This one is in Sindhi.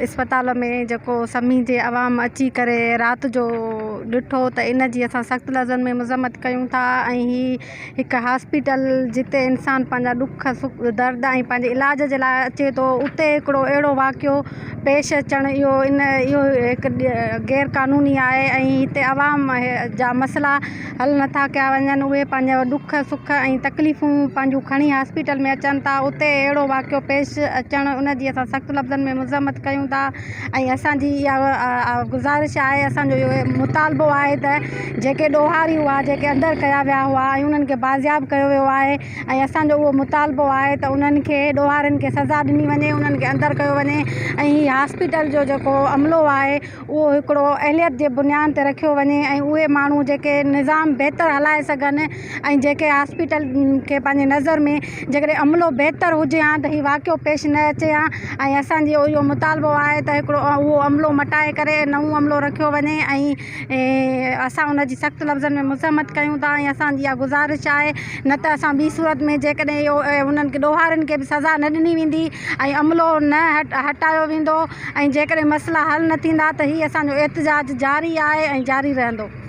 اسپتال ۾ جيڪو سمي جي عوام اچي ڪري رات جو ڏٺو ته ان جي اسان سخت لفظن ۾ مذمت ڪيون ٿا ۽ هي هڪ هاسپيٽل جتي انسان پنهنجا ڏک سک درد ۽ پنهنجي علاج جي لاءِ اچي ٿو اتي هڪڙو اهڙو واقعو پيش اچڻ اهو ان اهو هڪ غير قانوني آهي ۽ هتي عوام جا مسئلا حل نٿا ڪيا وڃن اهي پنهنجا ڏک سک ۽ تڪليفون پنهنجون کڻي هاسپيٽل ۾ اچن ٿا اتي اهڙو واقعو پيش اچڻ ان جي اسان سخت لفظن ۾ مذمت ڪيون ٿا ۽ اسانجي اها گذارش آهي اسانجو اهو مطالبو آهي ته جيڪي ڏوهاري هئا جيڪي اندر ڪيا ويا هئا ۽ انهن کي بازياب ڪيو ويو آهي ۽ اسانجو اهو مطالبو آهي ته انهن کي ڏوهارين کي سزا ڏني وڃي انهن کي اندر ڪيو وڃي ۽ هي هاسپيٽل جو جيڪو عملو آهي اهو هڪڙو اهليت جي بنياد تي رکيو وڃي ۽ اهي ماڻهو جيڪي نظام بهتر هلائي سگهن ۽ جيڪي هاسپيٽل کي پنهنجي نظر ۾ جيڪڏهن عملو بهتر هجي ها ته هي واقعو پيش نه اچي ها ۽ اسانجو اهو مطالبو آهي ته هڪڙو اهو عملو مٽائي ڪري نئون عملو رکيو وڃي ۽ اسان ان جي سخت لفظن ۾ مذمت ڪيون ٿا ۽ اسان جي اها گذارش آهي نه ته اسان ٻي صورت ۾ جيڪڏهن اهو انهن کي ڏوهارين کي به سزا نه ڏني ويندي ۽ عملو نه هٽايو ويندو ۽ جيڪڏهن مسئلا حل نه ٿيندا ته هي اسان جو احتجاج جاري آهي ۽ جاري رهندو.